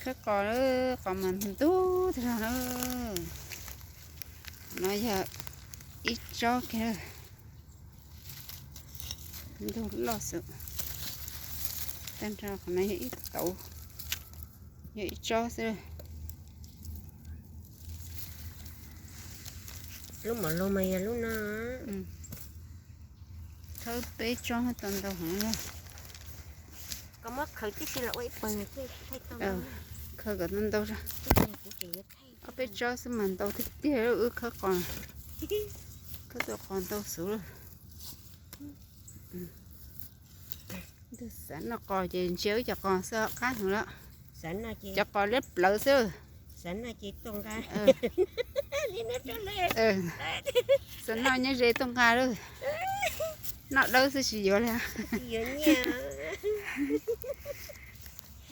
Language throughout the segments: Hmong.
Khawb qos, qos mas ntug tag zog na. No yog ib tsob kiag, ntug loj xwb. Tag nrho qhov no yog ib tauv, yog ib tsob xwb. Lub mom lug mas yog lub no. Khawb peb tsob tau ntau heev. Koj muab khaws tib si los ua ib pawg, khaws kom tau ntau zog. Ob peb tsob xwb mas ntau tiag tiag, wb khawb qos, khawb tau qos ntau xwb lawm. Xav noj qos ces ntsia wb cov qos xwb qab heev lawm. Cov qos liab plawv xwb. Xav noj nyob ze tuaj nqa lawm. Noj dawb xwb tsis yuav li.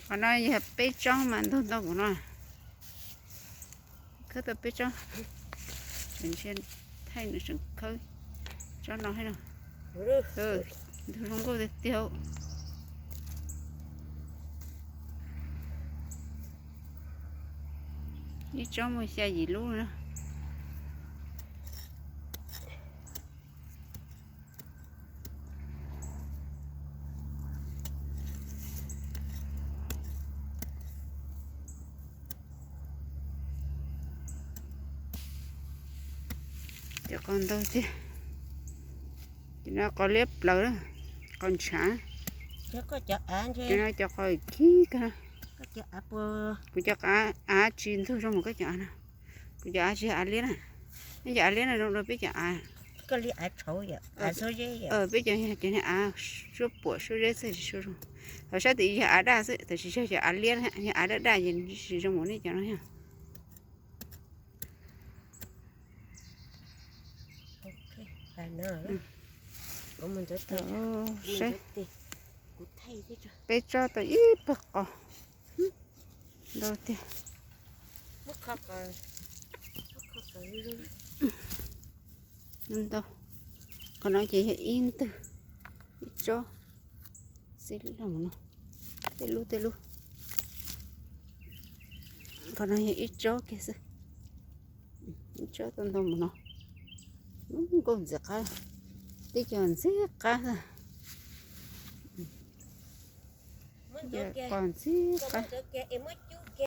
Qhov no yog peb tsob mas ntug ntau npaum no. Khawb tau peb tsob. Tseem ntsia, thaij nws tseem khawb tsob no thiab no. Ntug zoo nkauj tiag tiag. Ib tsob muaj xya yim lub na. Cov qos ntau tiag. Cov no qos liab plawv, qos ntshav. Cov no cov qos khib kawg. Kuv cov av tsis ntug zoo mus koj cov av no. Kuv cov av tsis yog av liab na. Neb cov av liab no zoo dua peb cov av. Peb cov yog cov av suab puam suab zeb xwb tsis suab zoo. Hauv sab tim yog av daj xwb, tab sis yog cov av liab, yog av daj daj ces tsis zoo mus nej cov no yog. Saib, peb tsob tau ib pawg qos. Ntau tiag. Ntau. Qhov no ces yog ib ntwg, ib tsob xib loj no, tej lub tej lub. Qhov no yog ib tsob kiag xwb, ib tsob tau ntau mus no. Nkauj ntxim qab, teb cos ntxim qab xwb. Qos ntxim qab.